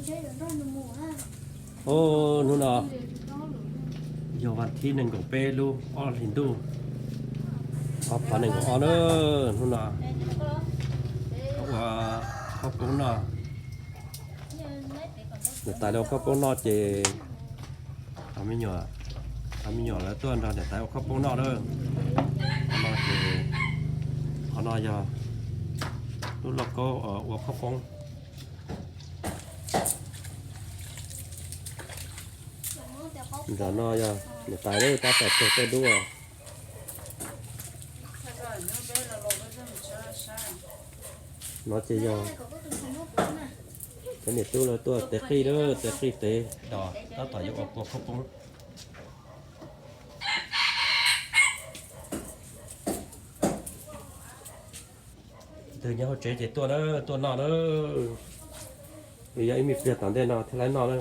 Hnub no yog vas thib nees nkaum peb lub ob hlis ntuj, ob phav nees nkaum ob na. Hnub no ua khaub poob noj, niam tais ua khaub poob noj ces cov me nyuam lawv tuaj nrog niam tais ua khaub poob noj na. Qhov no ces, qhov no yog lub lauj kaub ua khaub poob. Ntawm no yog niam tais lawv tab tom tuag tej dub. No ces yog cov niam tub lawv tuaj tev qij lawm, tev qij tev dos tab tom yuav ua kua khaub poob. Tus nyob hauv tsev ces tuaj na, tuaj noj na. Nws yog ib me pliag tom ntej no thiaj li noj na.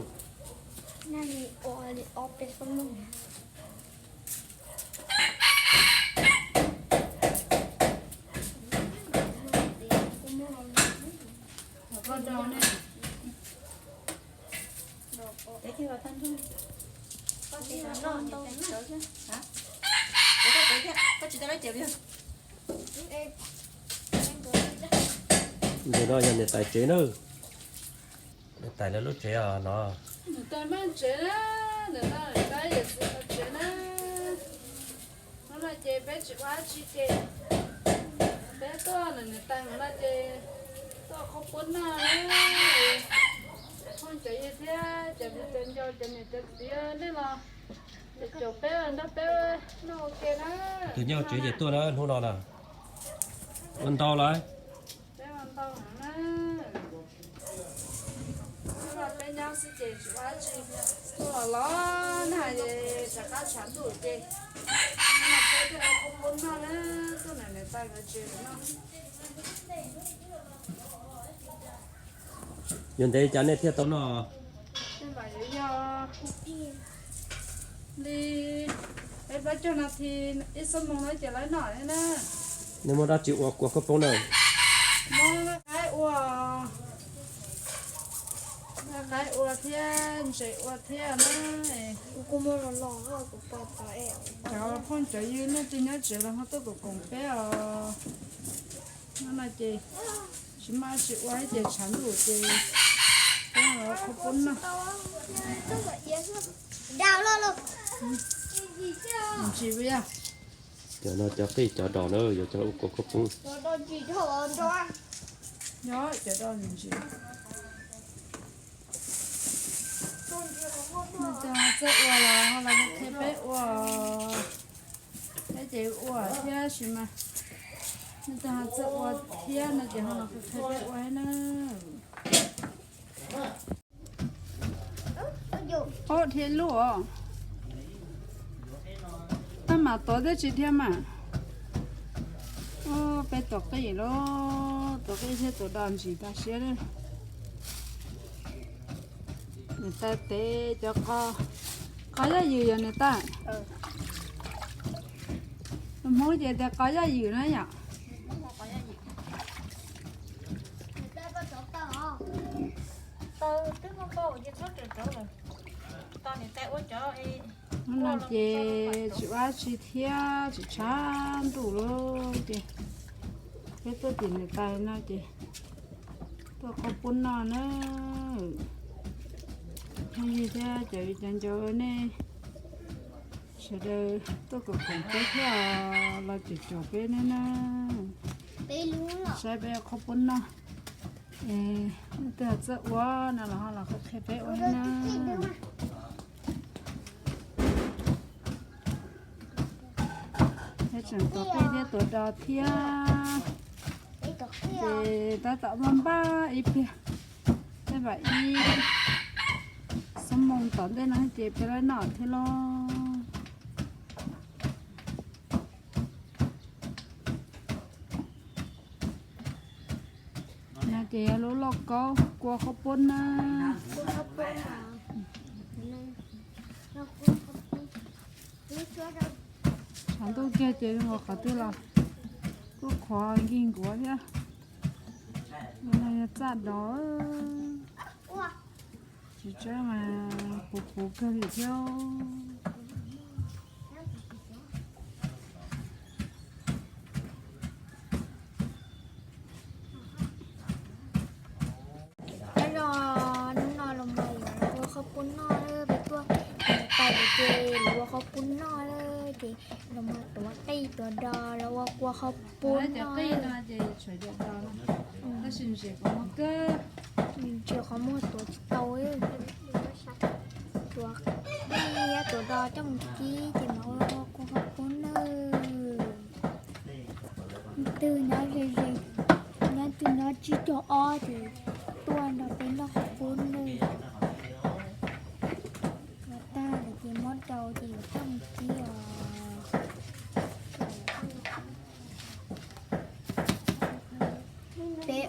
Ntawm no yog niam tais tsev na, niam tais lawv lub tsev os no. Niam tais maj tsev na, niam tais yawm txiv lawv tsev na. Hnub no ces peb tsis ua dab tsi ces peb tuaj, niam tais hnub no ces tuaj khaub poob noj na. Phooj cov ywg thiab cov viv cov ncaus cov niam cov txiv nej los caum peb nrog peb noj ua ke na. Tus nyob hauv tsev ces tuaj na hnub no na. Ua ntau lawm. Peb ua ntau heev na. Hnub no peb nyob xwb ces tsis ua dab tsi, tuaj los los na, rov qab tshav ntuj ces hnub no peb tuaj ua khaub poob noj na, tuaj nram niam tais nkawd tsev no. Yuav ntev cas nej thiaj tau noj? Tej zaum yuav yog li peb plaub caug nas this, ib xuab moos no ces lawv noj thiab na. Nej muab dab tsi ua kua khaub poob na? Muab qaib ua, qaib ua thiab ntses ua thiab na. Cov phooj cov ywg nej twg nyob tsev los ho tuaj koom koom peb os. Hnub no ces tsis muaj dab tsi ua ces tshav ntuj ces peb los khaub poob noj. Ntsis puas yog? Cov no cov qij cov dos na, yuav coj los ua kua khaub poob. Yog cov dos ntsis. Nej tug ho txawj ua los ho los qhia peb ua. Peb ces ua thiab sis mas nej tug ho txawj ua thiab no ces ho los qhia peb ua thiab na. Ob dhia lub os. Tab mam tov thiab tsis dhia mas. Peb tuav qij lauj, tuav qij thiab tuav dos ntsis tag siab li. Niam tais tev cov qos, qos yaj ywm yog niam tais. Hmoob ces tias qos yaj ywm na yom. Hnub no ces tsis ua dab tsi thiab tsis tshav ntuj lawm ces peb tuaj tim niam tais no ces tuaj khaub poob noj na. Phooj ywg thiab cov viv cov ncaus nej sawv daws tuaj koom koom peb thiab los caum caum peb ne na. Saib peb khaub poob noj. Nej twg txawj ua no los ho los qhia peb ua na. Peb tseem tuav qij thiab tuav dos thiab. Ces tab tom npaj npaj ib pliag, tej zaum ib xuab moos tom ntej no ces peb lawv noj thiab lauj. No ces yog lub lauj kaub kua khaub poob na. Tshav ntuj kiag ces zoo nkaus qhov twg los kuj qhuav nkig nkuav thiab. No yog txaj dov. Tsis tseeb mas puv puv kawg li thiab. Nyob zoo, hnub no los mas yuav ua qhov pub noj lawm, peb tuaj mus tau lawm ces los ua qhov pub noj lawm ces los mas tuav qij tuav dos los ua kua qhov pub noj. Ntses qhov muag tuav tsis tau, tuav qij thiab tuav dos coj mus kib ces mam ua kua qhov pub noj. Twg nyob ze ze, nyob twg nyob tsib caug ob ces tuaj nrog peb noj qhov pub noj. Ua tag lawm ces muab rau ces yuav coj mus kib os. Peb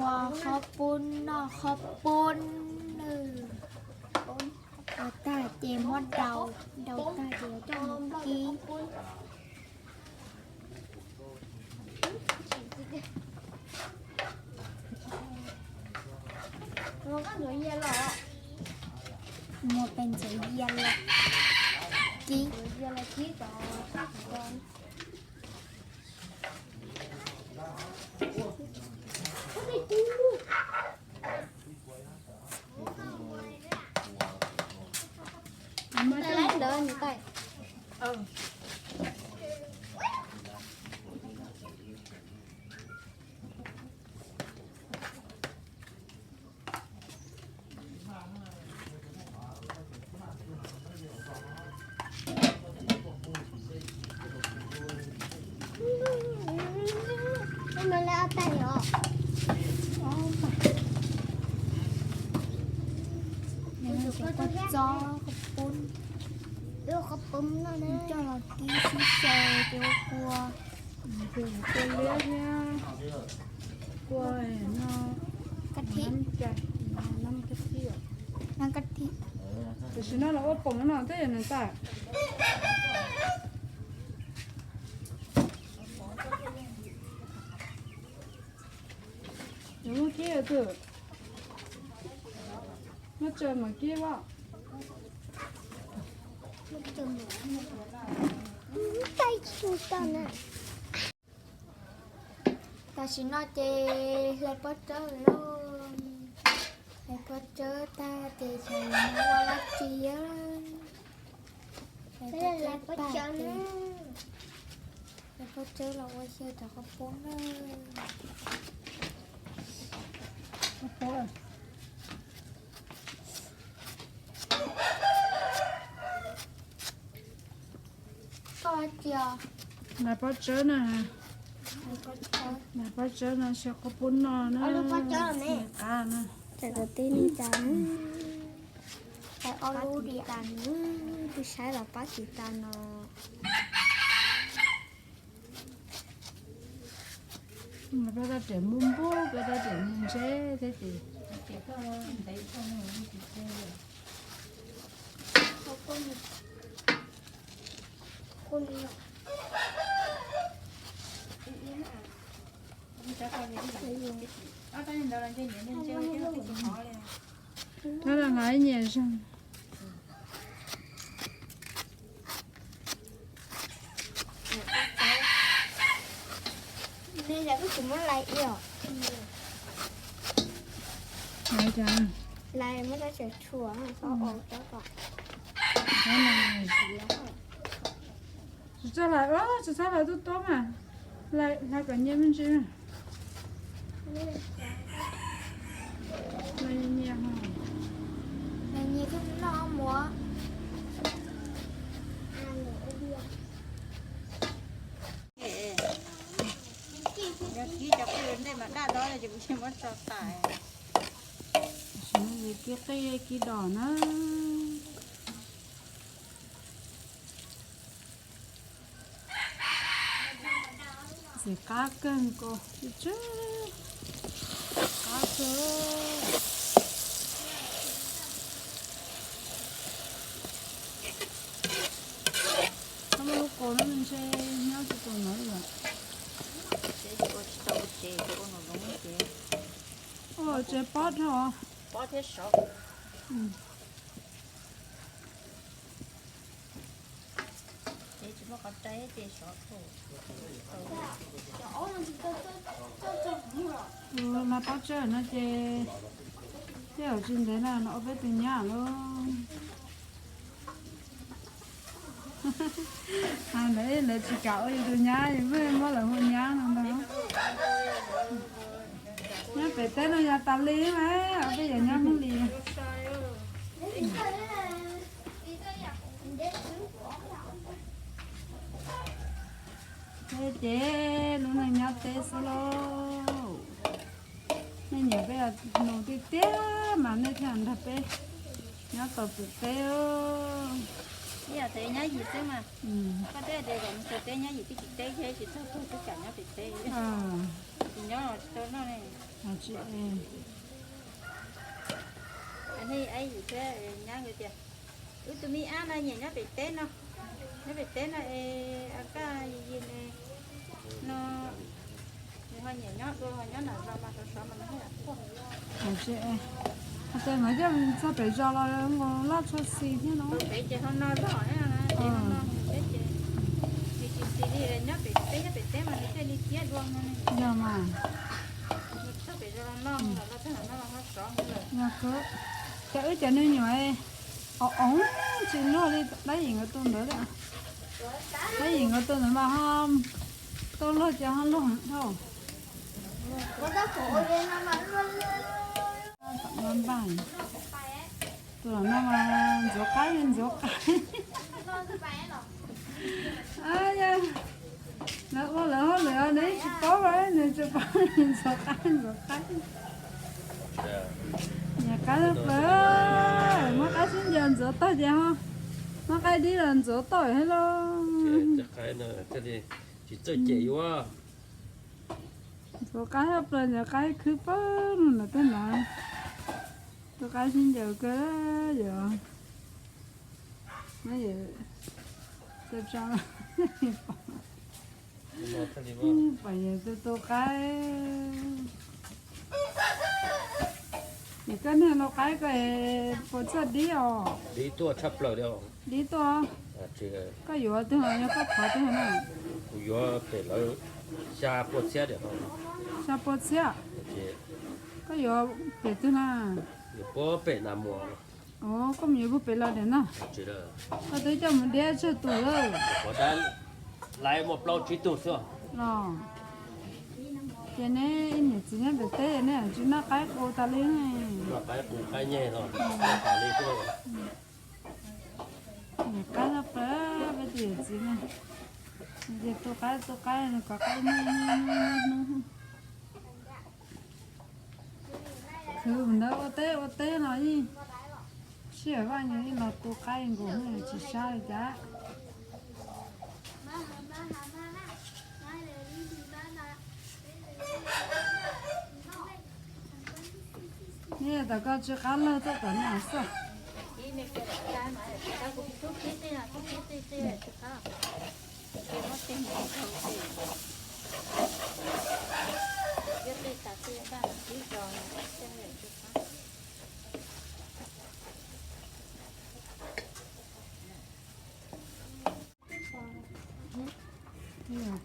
ua qhov pub noj qhov pub noj. Ua tag ces muab rau, rau tag ces yuav coj mus kib. Muab peb ntxuav yias los kib. Txob qhov pub, coj los kib sib xyaw ces ua kua, kua liab thiab kua no, kab thib, kab thib. Tam sim no los ua poom no twb yog nws tag. Nws muab kib twg, muab tsaws mam kib as. Tam sim no ces hlais pob tsawb lawm lauj. Hlais pob tsawb tag ces xyov yuav mus ua dab tsi. Hlais pob tsawb tag ces, hlais pob tsawb los ua xyaw cov qhov pub na. Koj cia. Hlais pob tsawb na. Hlais pob tsawb no xyaw qhov pub noj na. Qab na. Tib lub tas, twb saib los pab tsis tas no. Peb tab riam npub npub, peb tab riam ntse thiab ces. Tab lam ib nyiam zoo. Tsis txhob hlais, tsis txhob hlais tuaj tuaj mas, hlais kom nyias me ntsis. Nyias nyias, nyias noj muab. Yog kib cov qij ntej mas daj dob ces kuv tsis muab tso tas. Tam sim no kib qij kib dos na. Ntxim qab kawg nkaus, qab kawg. Koj muaj lub kaus no ntshe nyob tsis tau no li lawm. Ua tsev pob dhau. Pob thiab saud. Ces tsis muaj qhov rai ces sov thaum. Mas pab tsawg no ces tej zaum tsis ntev no no ua peb tus nyab lawm. Ntawd lawv tsis kam ua yus tus nyab, yus muab lawv hu nyab no ntag. Nyob pem teb no yog tas li mas ua peb yog nyab Hmoob li. Ces lub neej nyob teb xwb lauj. Nej nyiam peb nus tiag tiag mas nej thiaj nrog peb nyob tau pem teb. Ib yam thaum nyob yim xwb mas, koj twb tias kom mus txog teb nyob yim twb tsis teb thiab, tsis txog tug twb kam nyob pem teb. Tsis nyob los tsis tau noj ne. Nej yim thiab nyab nkawd tias, wb tus me ab no nyiam nyob pem teb no, nyob pem teb no es koj yim yim no, nws ho nyiam nyob dua ho nyob nram zos mas sov sov mas nws haj yam quaj. Hais tias nkawd coj txog pem zos los nkaus loj tshaj xis thiab no. Pem ces ho no zog thiab no, ces ho no thiab ces nws tsis xis li nyob pem teb, nyob pem teb mas nws thiaj li thiab dua no. Yog mas. Nws txog pem zos los no los txog no los ho sov lawm. Yog kawg. Cas wb cov me nyuam os, tsis luag li dab yim nkawd tus ntawd. Dab yim nkawd tus ntawd mas ho tau luag ces ho luag heev dhau. Tus no mas ntxuav qaib ntxuav qaib. Lawv ua lawv hauj lwm nws tsis paub, nws tsis paub ntxuav qaib ntxuav qaib. Nyiam qaib tshaj plaws, muab qaib sib ncaws ntxuav tag ces ho muab qaib dib los ntxuav tau thiab lauj. Tsis txawj cem yuav. Ntxuav qaib tshaj plaws, ntxuav qaib khwb pawg lug ntawm tej no. Tu qaib sib ncaws kawg yom. Pom yog tu tu qaib. Ces koj niag lau qaib ko puas txawj dib os? Dib tuaj tshaj plaws li. Dib tuaj. Koj yuav twg no, yog koj thov twg no? Kuv yuav pem lawv xya pua txhiab diam. Xya pua txhiab. Koj yuav pem twg na? Yuav puag pem na muas. Koj mus yuav puag pem los diam na. Koj twb coj mus diab tsawg tus lawm. Lawv muaj plaub tsib tug xwb. Los ces neb niam txiv nyob pem teb neb tsis noj qaib qus tas li. Noj qaib qus qaib nyeg los tas li xwb. Niam qaib loj plaws peb tus yawm txiv na. Ces tu qaib tu qaib nws kov qaib niaj hnub. Khwv ntawd ua teb ua teb los yeej sij hawm vaj nyoog yeej los tu qaib nkaus tsis sab li cas. Neb tom koj tsw qab lawg txoj tom no xwb.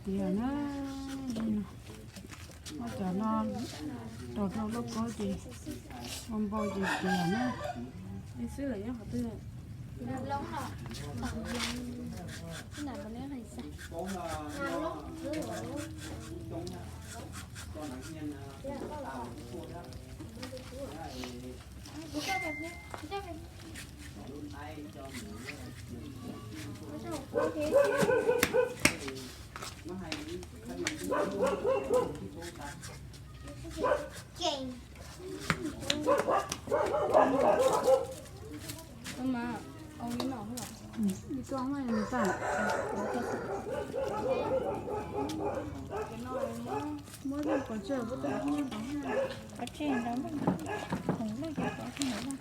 Tiav na, muab cov no rau rau lauj kaub ces ua npau ces tiav na. Muab pov tseg, pov tseg ntawd, khoom loj ces pov tseg ntawd.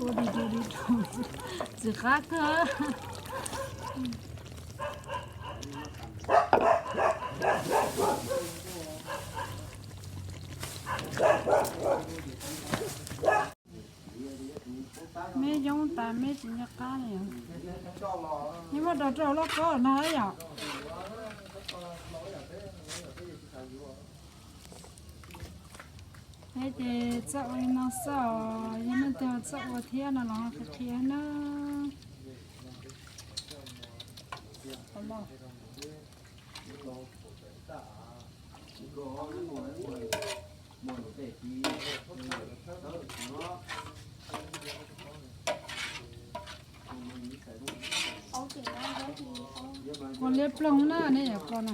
Ua di di di, txiv qab kawg. Tsis nco qab li. Yog muab rau rau lub kaub no yom. Ces txawj ua li no xwb os, yog leej twg txawj ua thiab no los qhia qhia na. Kua liab ploog na, nej yuav kua na.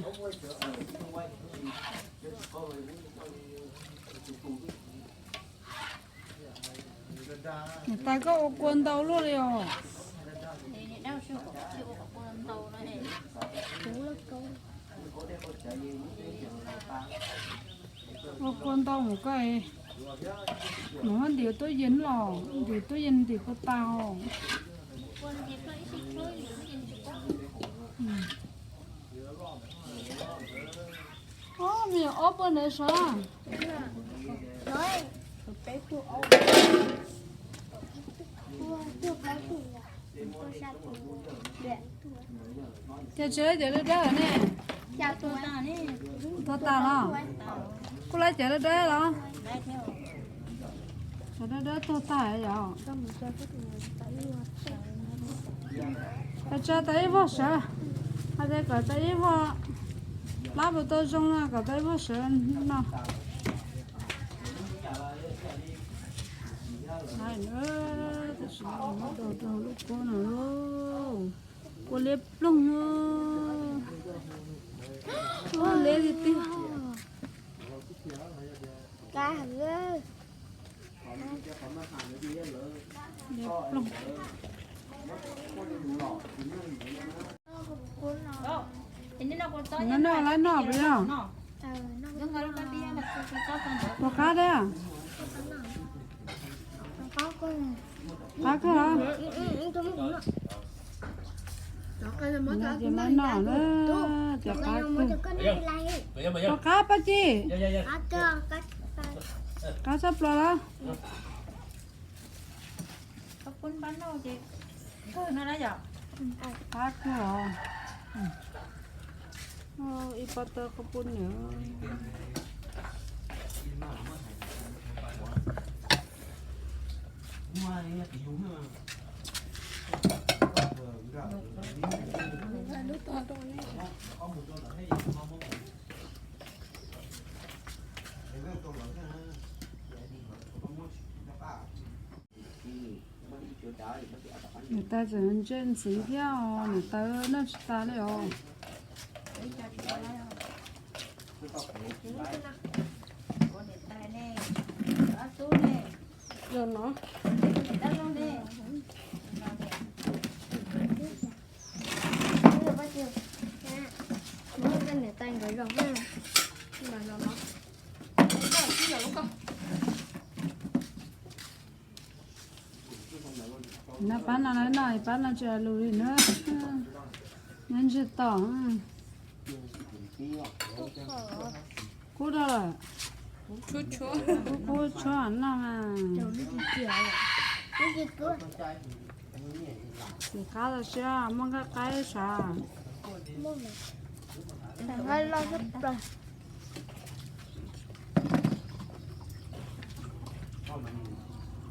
Niam tais koj ua kua ntau luaj li os. Ua kua ntau mus koj, mus ntim tub yees los, ntim tub yees ntim puas tag. Ob, me nyuam ob puas ntawd sav. Ces tsis lawv cov dawb dawb ne? Tuag tas los? Kuj lawv cov dawb dawb los? Cov dawb dawb tuag tas yom. Tsa tau ib voj sawv, hais tias kom tau ib voj, plab puas tau zoo no kom tau ib voj sawv no. Tab sis muab rau rau lub kua no lauj, kua liab ploog. Ua liab tiag tiag. Liab ploog. Noj noj, lawv noj puas yog? Puas qab thiab? Qab kawg los? Ces lawv noj na, ces qab kawg. Puas qab Paj Ci? Qab tshaj plaws los? Qab kawg os. Ib pob tawb qhaub poob na. Niam tais tseem ntsej ntxiv thiab os, niam tais noj tsis tas li os. Los no. Niam tais nkawd zos na. No pab no lawm no, pab no tsis lus li na. Nyob ntsig tom. Kub rau lawm. Kub kub tshuab noj mas. Tim qab los siab muaj nqaij qaib sav.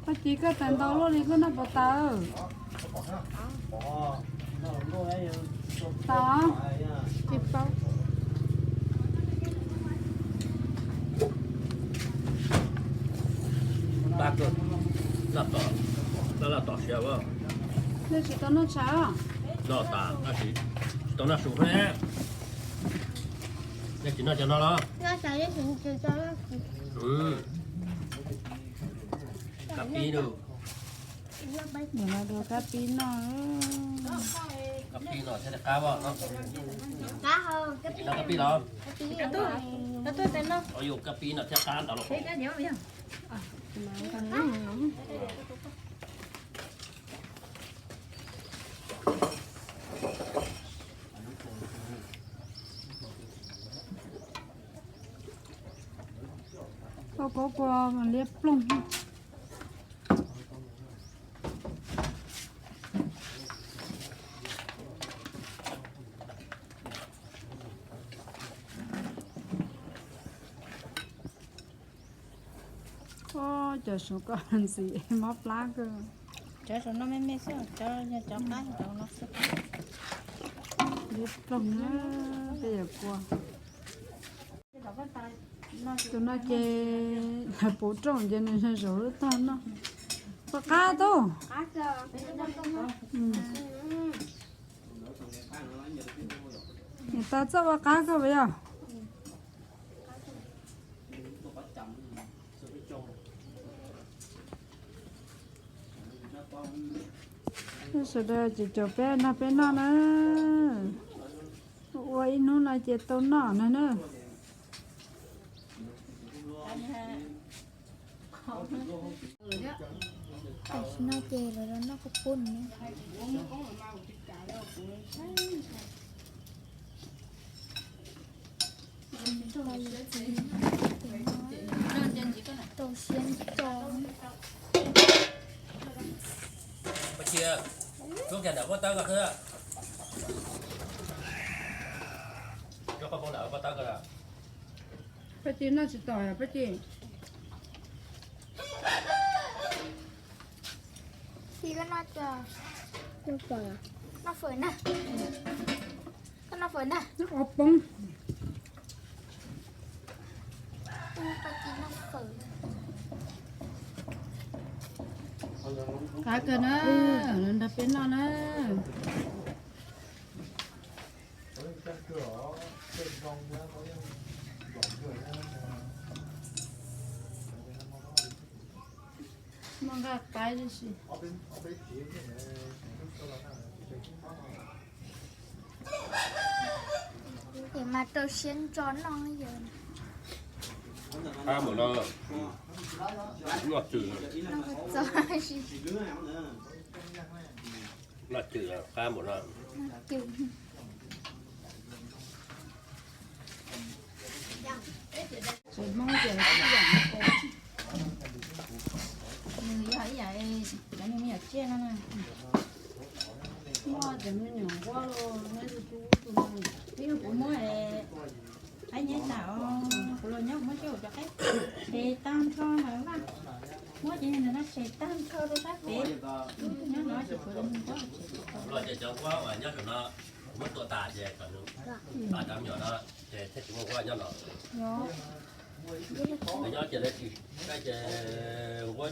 Koj ci koj tais ntau luaj li koj noj puas tas? Tas. Noj tom siav. Nej tsis tau noj tshav? Noj tas tab sis tsis tau noj su thiab. Nej tsis noj cov no los? Kab pib no. Nim no dua kab pib noj. Kab pib no thiaj li qab os. Kab pib los? Yus kab pib no thiaj qab ntau los. Koj kua kua liab ploog. Cov suav kom ntxiv mob plab kawg. Cov suav no me me xwb, cov yog cov qab cov no xwb. Dib ploog na, tej yam kua. Tus no ces lawv puv rooj ces nws zaum lub tog no. Ua qab tub. Niam tais txawj ua qab kawg puas yog? Sawv daws ces caum peb nrog peb noj na. Ua ib hnub no ces tau noj no na. Tam sim no ces lawv los noj kua puj ne. Tau siab ntso. Pab Ci, rub kiag ntawm pob tawb ko xwb. Rub qhov pob ntawm pob tawb ko. Pab Ci noj tsis tau yom Pab Ci. Ci koj noj tso. Noj fawm na. Koj noj fawm na. Noj ob poob. Pab Ci noj fawm. Qab kawg na, nrog peb noj na. Muaj nqaij qaib tib si. Ces mas rau siab ntso noj yom. Qab npaum no, noj twm, noj twm qab npaum no. Tsev Hmoob ces ib yam, nws yog ib yam cov me nyuam tsiaj no na. Muaj cov me nyuam nquab los neb tus tub tus no, ib yog kuv muab qaib nyab tas os, kuv los nyob kuv muab coj cov qaib tshe tag nrho na Vaj. Muab cov me nyuam no tshe tag nrho rau sab pem. Nyob no tsis tshuav cov me nyuam nquab. Los ces cov nquab uas nyob saum no kuv muab tua tas ces kom nws tas cov me nyuam no ces thiaj tsis muaj nquab nyob no. Nws nyob ces lawv tsis, ces nquab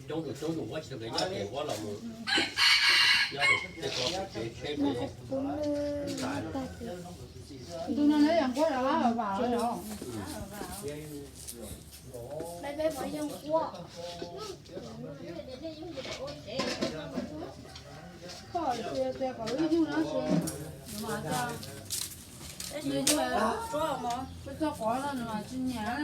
coob tus coob tus nquab tsis tau kev nyob ces nquab los mus nyob tej ko kev tsheb pem. Ntu no neb yog nquab los vam los yog? Koj tias kom wb yug no ces, nws yug, peb txoj qov no nws mas tsis nyiam.